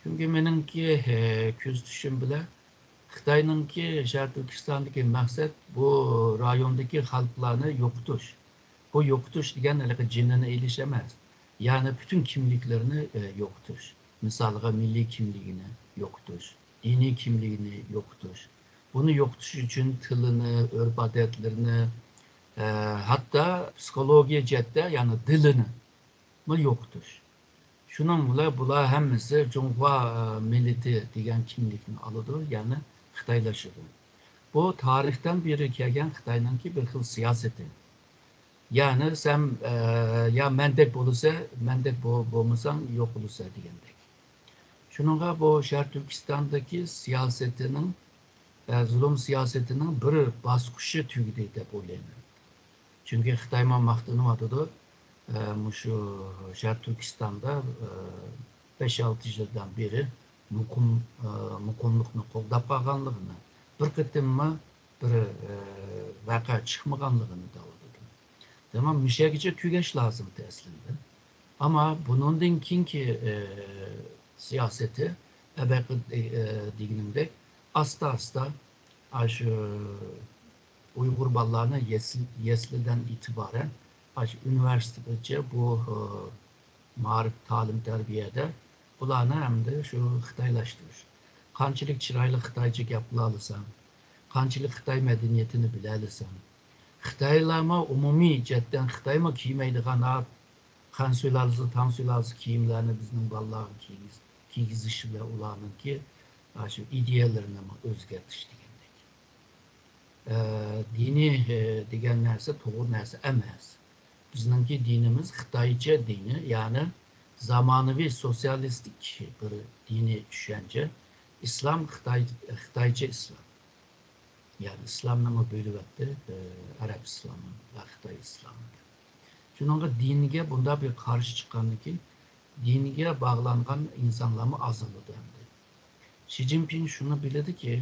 چۈنكى مېنىڭكى، ئە، كۆزىتىشىم بىلەن خىتاينىڭكى شەرقىي تۈركىستاندىكى مەقسەت بۇ رايوندىكى خەلقلەرنى يوقىتىش. بۇ يوقىتىش دېگەن ھېلىقى جېنىنى ئېلىش ئەمەس. يەنى پۈتۈن كىملىكلىرىنى، ئە، يوقىتىش. مىسالغا، مىللىي كىملىكىنى يوقىتىش، دىنىي كىملىكىنى يوقىتىش. بۇنى يوقىتىش ئۈچۈن تىلىنى، ئۆرپ-ئادەتلىرىنى، ئە، ھەتتا پسىخولوگىيە جەھەتتە، يەنى دىلىنىمۇ يوقىتىش. شۇنىڭ بىلەن بۇلار ھەممىسى جۇڭخۇا، ئە، مىللىتى دېگەن كىملىكنى ئالىدۇ، يەنى خىتايلىشىدۇ. بۇ تارىختىن بېرى كەلگەن خىتاينىڭكى بىر خىل سىياسىتى. يەنى سەن، ئە، يا مەندەك بولىسەن، مەندەك بو-، بولمىساڭ يوقىلىسەن دېگەندەك. شۇنىڭغا بۇ شەرقىي تۈركىستاندىكى سىياسىتىنىڭ، ئە، زۇلۇم سىياسىتىنىڭ بىر باسقۇچى تۈگىدى دەپ ئويلايمەن. چۈنكى خىتايمۇ ماختىنىۋاتىدۇ، ئە، مۇشۇ شەرقىي تۈركىستاندا، ئە، بەش-ئالتە يىلدىن بېرى مۇقىم-، ئە، مۇقىملىقنى قوغداپ قالغانلىقىنى، بىر قېتىممۇ بىر، ئە، ۋەقە چىقمىغانلىقىنى دەۋاتىدۇ. تامام مۇشەگىچە تۈگەش لازىمدى ئەسلىندە. ئەمما بۇنىڭدىن كېيىنكى، ئە، سىياسىتى، ئەبەقى، ئە، دېگىنىمدەك، ئاستا-ئاستا ئاشۇ ئۇيغۇر بالىلارنى يەسلى-، يەسلىدىن ئېتىبارەن ئاشۇ ئۇنىۋېرسىتېتقىچە بۇ، ئە، مائارىپ، تەلىم-تەربىيەدە بۇلارنى ئەمدى شۇ خىتايلاشتۇرۇش. قانچىلىك چىرايلىق خىتايچە گەپ قىلالىساڭ، قانچىلىك خىتاي مەدەنىيىتىنى بىلەلىسەڭ، خىتايلارمۇ ئومۇمىي جەھەتتىن خىتايمۇ كىيمەيدىغان، ھە، خەنسۇيلارزا، تاڭسۇيلارزا كىيىملەرنى بىزنىڭ بالىلارغا كىيگۈز-، كىيگۈزۈش بىلەن ئۇلارنىڭكى، ئە، شۇ ئىدىيەلىرىنىمۇ ئۆزگەرتىش دېگەندەك. ئە، دىنىي، ئە، دېگەن نەرسە توغرا نەرسە ئەمەس. بىزنىڭكى دىنىمىز خىتايچە دىنى، يەنى زامانىۋى سوتسىيالىستىك بىر دىنىي چۈشەنچە. ئىسلام خىتاي-، خىتايچە ئىسلام. يەنى ئىسلامنىمۇ بۆلۈۋەتتى، ئە، ئەرەب ئىسلامى ۋە خىتاي ئىسلامى دەپ. شۇنىڭغا دىنگە بۇنداق بىر قارشى چىققاندىن كېيىن، دىنگە باغلانغان ئىنسانلارمۇ ئازىلىدۇ ئەمدى. شى جىنپىڭ شۇنى بىلىدۇكى،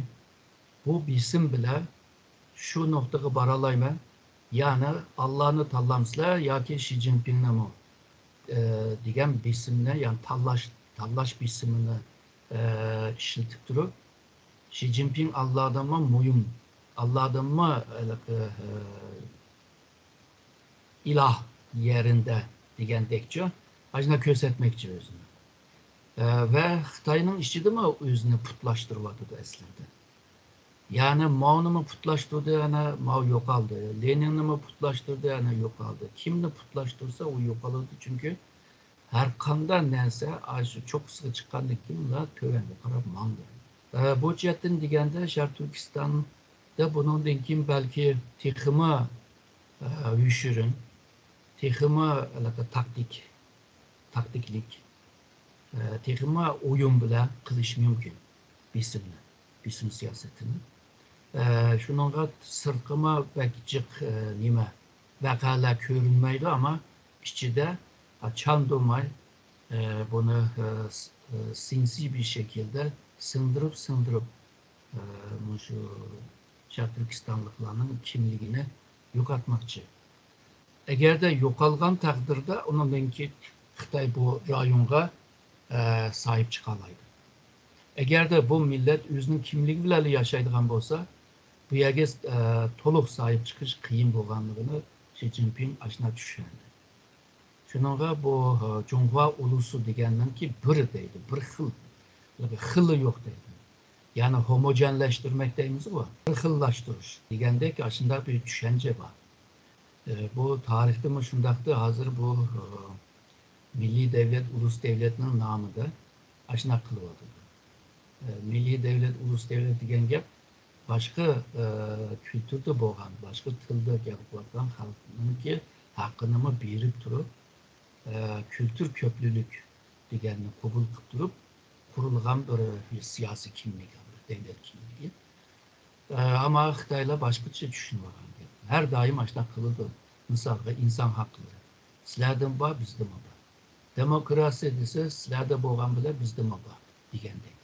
بۇ بېسىم بىلەن شۇ نۇقتىغا بارالايمەن، يەنى ئاللانى تاللامسىلەر ياكى شى جىنپىڭنىمۇ، ئە، دېگەن بېسىمنى، يەنى تاللاش، تاللاش بېسىمىنى، ئە، ئىشلىتىپ تۇرۇپ، شى جىنپىڭ ئاللادىنمۇ مۇھىم، ئاللادىنمۇ ھېلىقى، ئە، ئىلاھ يەرىندە دېگەندەكچۇ، ئاشۇنداق كۆرسەتمەكچى ئۆزىنى. ئە، ۋە خىتاينىڭ ئىچىدىمۇ ئۆزىنى پۇتلاشتۇرۇۋاتىدۇ ئەسلىدە. يەنى ماۋنىمۇ پۇتلاشتۇردى، ئەنە ماۋ يوقالدى. لېنىننىمۇ پۇتلاشتۇردى، ئەنە يوقالدى. كىمنى پۇتلاشتۇرسا، ئۇ يوقالىدۇ. چۈنكى ھەر قانداق نەرسە ئاشۇ چوققىسىغا چىققاندىن كېيىنلا تۆۋەنگە قاراپ ماڭىدۇ. ئە، بۇ جەھەتتىن دېگەندە، شەرقىي تۈركىستاندا بۇنىڭدىن كېيىن بەلكى تېخىمۇ، ئە، يوشۇرۇن، تېخىمۇ ھېلىقى تاكتىك، تاكتىكلىك، ئە، تېخىمۇ ئويۇن بىلەن قىلىشى مۇمكىن بېسىمنى، بېسىم سىياسىتىنى. ئە، شۇنىڭغا سىرتقىمۇ بەك جىق، ئە، نېمە، ۋەقەلەر كۆرۈنمەيدۇ، ئەمما ئىچىدە، ئە، چاندۇرماي، ئە، بۇنى، ئە، س-، ئە، سىنسىي بىر شەكىلدە سىڭدۈرۈپ، سىڭدۈرۈپ، ئە، مۇشۇ شەرقىي تۈركىستانلىقلارنىڭ كىملىكىنى يوقاتماقچى. ئەگەردە يوقالغان تەقدىردە، ئۇنىڭدىن كېيىن خىتاي بۇ رايونغا، ئە، ساھىب چىقالايدۇ. ئەگەردە بۇ مىللەت ئۆزىنىڭ كىملىكى بىلەنلا ياشايدىغان بولسا، بۇ يەرگە، ئە، تولۇق ساھىب چىقىش قىيىن بولغانلىقىنى شى جىنپىڭ ئاشۇنداق چۈشەندى. شۇنىڭغا بۇ، ئە، جۇڭخۇا ئۇلۇسى دېگەننىڭكى بىر دەيدۇ، بىر خىل، خىلى يوق دەيدۇ. يەنى ھوموجېنلەشتۈرمەك دەيمىزغۇ، بىر خىللاشتۇرۇش دېگەندەك ئاشۇنداق بىر چۈشەنچە بار. ئە، بۇ تارىختىمۇ شۇنداقتى، ھازىر بۇ، ئە، مىللىي دەۋلەت، ئۇلۇس دەۋلەتنىڭ نامىدا ئاشۇنداق قىلىۋاتىدۇ. ئە، مىللىي دەۋلەت، ئۇلۇس دەۋلەت دېگەن گەپ باشقا، ئە، كۈلتۈردە بولغان، باشقا تىلدا گەپ قىلىۋاتقان خەلقنىڭكى ھەققىنىمۇ بېرىپ تۇرۇپ، ئە، كۈلتۈر كۆپلۈلۈك دېگەننى قوبۇل قىلىپ تۇرۇپ قۇرۇلغان بىر، بىر سىياسىي كىملىك، بىر دەۋلەت كىملىكى. ئە، ئەمما خىتايلار باشقىچە چۈشىنىۋالغان گەپ. ھەر دائىم ئاشۇنداق قىلىدۇ. مىسالغا، ئىنسان ھەقلىرى. سىلەردىمۇ بار، بىزدىمۇ بار. دېموكراتىيە دېسە، سىلەردە بولغان بىلەن بىزدىمۇ بار دېگەندەك.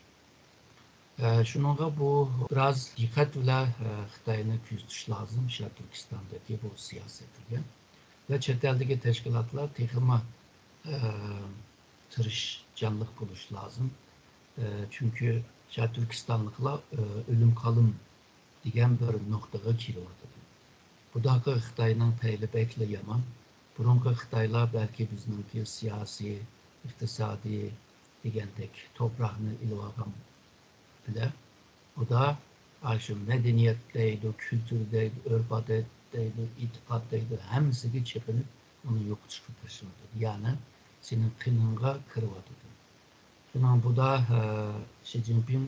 ئە، شۇنىڭغا بۇ بىراز دىققەت بىلەن، ئە، خىتاينى كۆزىتىش لازىم، شەرقىي تۈركىستاندىكى بۇ سىياسەتلىرىگە. ۋە چەت ئەلدىكى تەشكىلاتلار تېخىمۇ، ئە، تىرىشچانلىق بولۇش لازىم. ئە، چۈنكى شەرقىي تۈركىستانلىقلار، ئە، ئۆلۈم قالىم دېگەن بىر نۇقتىغا كېلىۋاتىدۇ. بۇداقى خىتاينىڭ پەيلى بەكلا يامان. بۇرۇنقى خىتايلار بەلكى بىزنىڭكى سىياسىي، ئىقتىسادىي دېگەندەك توپراقنى ئېلىۋالغان بىلەن، ئۇدا ئاشۇ مەدەنىيەت دەيدۇ، كۈلتۈر دەيدۇ، ئۆرپ-ئادەت دەيدۇ، ئېتىقاد دەيدۇ، ھەممىسىگە چېقىنىپ، ئۇنى يوقىتىشقا تىرىشىۋاتىدۇ. يەنى سېنىڭ قېنىڭغا كىرىۋاتىدۇ. شۇنىڭ بۇدا، ئە، شى جىنپىڭ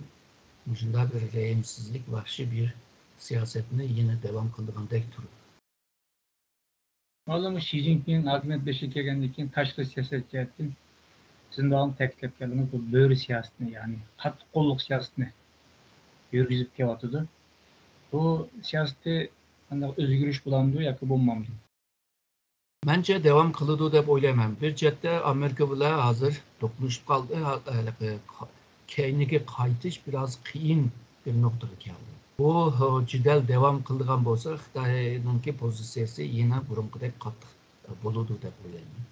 مۇشۇنداق بىر رەھىمسىزلىك، ۋەھشىي بىر سىياسەتنى يەنە داۋام قىلىدىغاندەك تۇرىدۇ. مەلۇم، شى جىنپىڭ ھاكىمىيەت بېشىغا كەلگەندىن كېيىن تاشقى سىياسەت جەھەتتىن سىزنىڭ تەكىتلەپ كەلگىنىڭىز بۇ بۆرە سىياسىتىنى، يەنى قاتتىق قوللۇق سىياسىتىنى يۈرگۈزۈپ كېلىۋاتىدۇ. بۇ سىياسىتى قانداق ئۆزگىرىش بولامدۇ ياكى بولمامدۇ؟ مەنچە داۋام قىلىدۇ دەپ ئويلايمەن. بىر چەتتە ئامېرىكا بىلەن ھازىر توقۇنۇشۇپ قالدى. ھا-، ھېلىقى قا-، كەينىگە قايتىش بىراز قىيىن بىر نۇقتىغا كەلدى. بۇ، ھە، جېدەل داۋام قىلىدىغان بولسا، خىتاينىڭكى پوزىتسىيەسى يەنە بۇرۇنقىدەك قاتتىق بولىدۇ دەپ ئويلايمەن.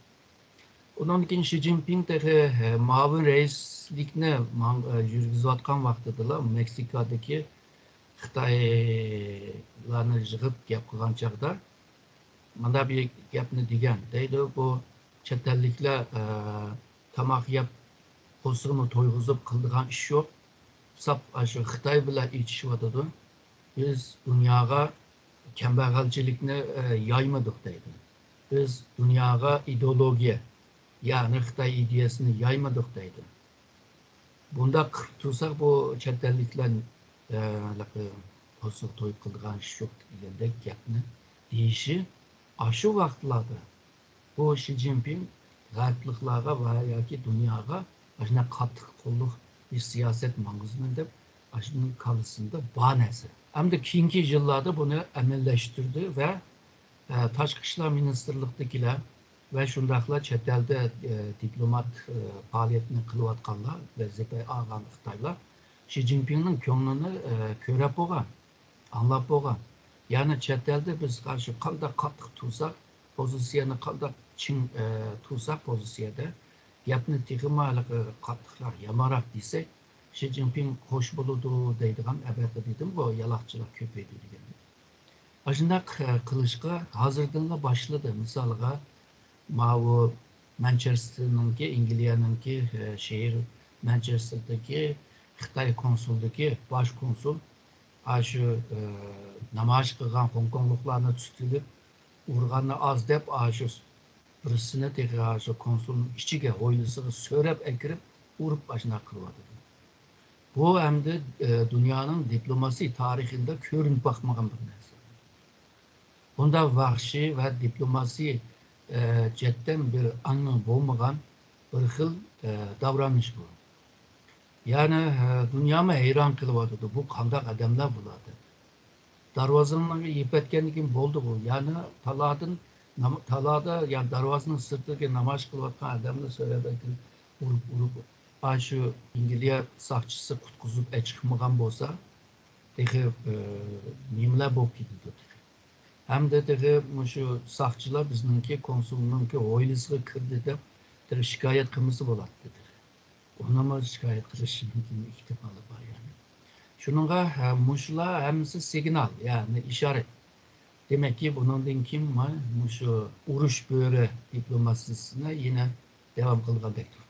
ئۇنىڭدىن كېيىن شى جىنپىڭ تېخى، ھە، مۇئاۋىن رەئىسلىكنى ماڭ-، يۈرگۈزۈۋاتقان ۋاقتىدىلا مېكسىكادىكى خىتايلارنى يىغىپ گەپ قىلغان چاغدا مۇنداق بىر گەپنى دېگەن، دەيدۇ، بۇ چەت ئەللىكلەر، ئە، تاماق يەپ، قورسىقىنى تويغۇزۇپ قىلىدىغان ئىش يوق. ساپ ئاشۇ خىتاي بىلەن ئېچىشىۋاتىدۇ. بىز دۇنياغا كەمبەغەلچىلىكنى، ئە، يايمىدۇق دەيدۇ. بىز دۇنياغا ئىدېئولوگىيە، يەنى خىتاي ئىدىيەسىنى يايمىدۇق دەيدۇ. بۇنداق قىلىپ تۇرساق، بۇ چەت ئەللىكلەر، ئە، ھېلىقى قورسىقى تويۇپ قىلىدىغان ئىش يوق دېگەندەك گەپنى دېيىشى ئاشۇ ۋاقىتلاردا بۇ شى جىنپىڭ غەربلىكلارغا ۋە ياكى دۇنياغا ئاشۇنداق قاتتىق قوللۇق بىر سىياسەت ماڭغۇزىمەن دەپ ئاشۇنىڭ كاللىسىدا بار نەرسە. ئەمدى كېيىنكى يىللاردا بۇنى ئەمەلىيلەشتۈردى ۋە، ئە، تاشقى ئىشلار مىنىستىرلىقىدىكىلەر ۋە شۇنداقلا چەت ئەلدە، ئە، دىپلومات، ئە، پائالىيەتنى قىلىۋاتقانلار، ۋەزىپە ئالغان خىتايلار شى جىنپىڭنىڭ كۆڭلىنى، ئە، كۆرەپ بولغان، ئاڭلاپ بولغان. يەنى چەت ئەلدە بىز قارشى قانداق قاتتىق تۇرساق، پوزىتسىيەنى قانداق چىڭ، ئە، تۇرساق پوزىتسىيەدە، گەپنى تېخىمۇ ھېلىقى قاتتىقراق، يامانراق دېسەك، شى جىنپىڭ خوش بولىدۇ دەيدىغان، ئەلۋەتتە دېدىمغۇ، يالاقچىلار كۆپەيدى دېگەندەك. ئاشۇنداق، ئە، قىلىشقا ھازىردىنلا باشلىدى. مىسالغا، ماۋۇ مانچېستېرنىڭكى، ئەنگلىيەنىڭكى، ئە، شەھىرى مانچېستېردىكى خىتاي كونسۇلدىكى باش كونسۇل ئاشۇ، ئە، نامايىش قىلغان خوڭكوڭلۇقلارنى تۇتۇۋېلىپ، ئۇرغاننى ئاز دەپ، ئاشۇ بىرسىنى تېخى ئاشۇ كونسۇلنىڭ ئىچىگە، ھويلىسىغا سۆرەپ ئەكىرىپ، ئۇرۇپ ئاشۇنداق قىلىۋاتىدۇ. بۇ ئەمدى، ئە، دۇنيانىڭ دىپلوماسىي تارىخىدا كۆرۈنۈپ باقمىغان بىر نەرسە. بۇنداق ۋەھشىي ۋە دىپلوماسىي، ئە، جەھەتتىن بىر ئاڭى بولمىغان بىر خىل، ئە، داۋرانىش بۇ. يەنى، ئە، دۇنيامۇ ھەيران قېلىۋاتىدۇ، بۇ قانداق ئادەملەر بۇلار دەپ. دەرۋازىڭلارغا يېپىۋەتكەندىن كېيىن بولدىغۇ. يەنى تالادىن، نام-، تالادا يا دەرۋازىنىڭ سىرتىدىكى نامايىش قىلىۋاتقان ئادەمنى سۆرەپ ئەكىرىپ، ئۇرۇپ، ئۇرۇپ، ئاشۇ ئەنگلىيە ساقچىسى قۇتقۇزۇپ ئەچىقمىغان بولسا، تېخى، ئە، نېمىلەر بولۇپ كېتىدۇ تېخى. ھەمدە تېخى مۇشۇ ساقچىلار بىزنىڭكى كونسۇلنىڭكى ھويلىسىغا كىردى دەپ، تېخى شىكايەت قىلمىسا بولاتتى تېخى. ئۇنىمۇ شىكايەت قىلىشنىڭكى ئېھتىمالى بار يەنى. شۇنىڭغا، ھە، مۇشۇلار ھەممىسى سىگنال، يەنى ئىشارەت. دېمەككى، بۇنىڭدىن كېيىن ما-، مۇشۇ ئۇرۇش بۆرە دىپلوماتىيىسىنى يەنە داۋام قىلغاندەك تۇرىدۇ.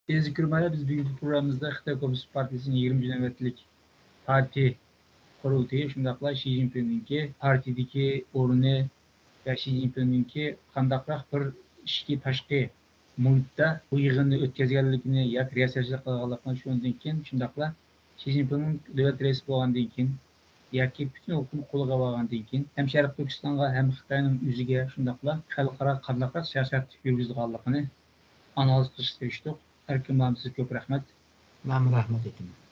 ئەزىز كۆرۈرمەنلەر، بىز بۈگۈنكى پروگراممىمىزدا خىتاي كوممۇنىست پارتىيىسىنىڭ يىگىرمە نۆۋەتلىك پارتىي قۇرۇلتىيى، شۇنداقلا شى جىنپىڭنىڭكى پارتىيىدىكى ئورنى ۋە شى جىنپىڭنىڭكى قانداقراق بىر ئىچكى تاشقى مۇھىتتا بۇ يىغىننى ئۆتكۈزگەنلىكىنى ياكى رىياسەتچىلىك قىلغانلىقىنى، شۇنىڭدىن كېيىن شۇنداقلا شى جىنپىڭنىڭ دۆلەت رەئىسى بولغاندىن كېيىن ياكى پۈتۈن ھۆكۈمەت قولىغا ئالغاندىن كېيىن ھەم شەرقىي تۈركىستانغا ھەم خىتاينىڭ ئۆزىگە شۇنداقلا خەلقئارا قانداقراق سىياسەت يۈرگۈزىدىغانلىقىنى ئانالىز قىلىشقا تىرىشتۇق. ئەركىن مۇھەممەد، سىزگە كۆپ رەھمەت. مەنمۇ رەھمەت ئېيتىمەن.